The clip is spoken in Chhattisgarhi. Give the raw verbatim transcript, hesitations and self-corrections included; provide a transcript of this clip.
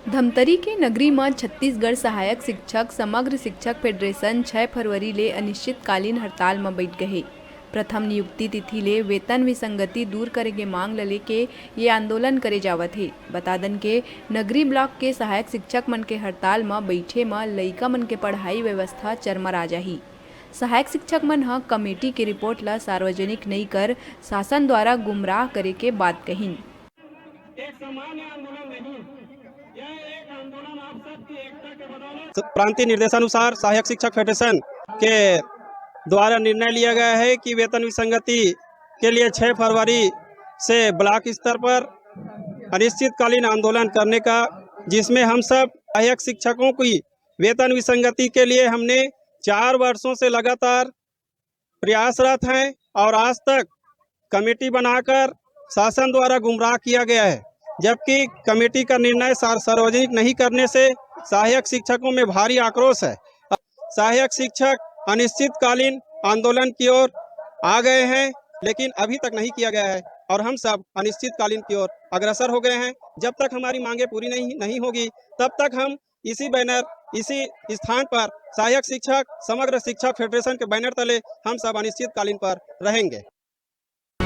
धमतरी के नगरी म छत्तीसगढ़ सहायक शिक्षक समग्र शिक्षक फेडरेशन छै फरवरी ले अनिश्चितकालीन हड़ताल म बइठ गे हे। प्रथम नियुक्ति तिथि ले वेतन विसंगति दूर करे के मांग ल लेके ये आंदोलन करे जावत हे। बता दन के नगरी ब्लॉक के सहायक शिक्षक मन के हड़ताल म बइठे म लइका मन के पढ़ाई व्यवस्था चरमरा जाही। सहायक शिक्षक मन ह कमेटी के रिपोर्ट ल सार्वजनिक नइ कर शासन द्वारा गुमराह करे के बात कहिन। एक सामान्य आंदोलन नहीं, यह एक आंदोलन आप सबकी एकता के बदौलत। प्रांतीय निर्देशानुसार सहायक शिक्षक फेडरेशन के द्वारा निर्णय लिया गया है कि वेतन विसंगति के लिए छह फरवरी से ब्लॉक स्तर पर अनिश्चितकालीन आंदोलन करने का, जिसमें हम सब सहायक शिक्षकों की वेतन विसंगति के लिए हमने चार वर्षों से लगातार प्रयासरत हैं और आज तक कमेटी बनाकर शासन द्वारा गुमराह किया गया है, जबकि कमेटी का निर्णय सार-, सार्वजनिक नहीं करने से सहायक शिक्षकों में भारी आक्रोश है। सहायक शिक्षक अनिश्चितकालीन आंदोलन की ओर आ गए हैं, लेकिन अभी तक नहीं किया गया है और हम सब अनिश्चितकालीन की ओर अग्रसर हो गए हैं। जब तक हमारी मांगें पूरी नहीं, नहीं होगी, तब तक हम इसी बैनर, इसी स्थान पर सहायक शिक्षक समग्र शिक्षा फेडरेशन के बैनर तले हम सब अनिश्चितकालीन पर रहेंगे।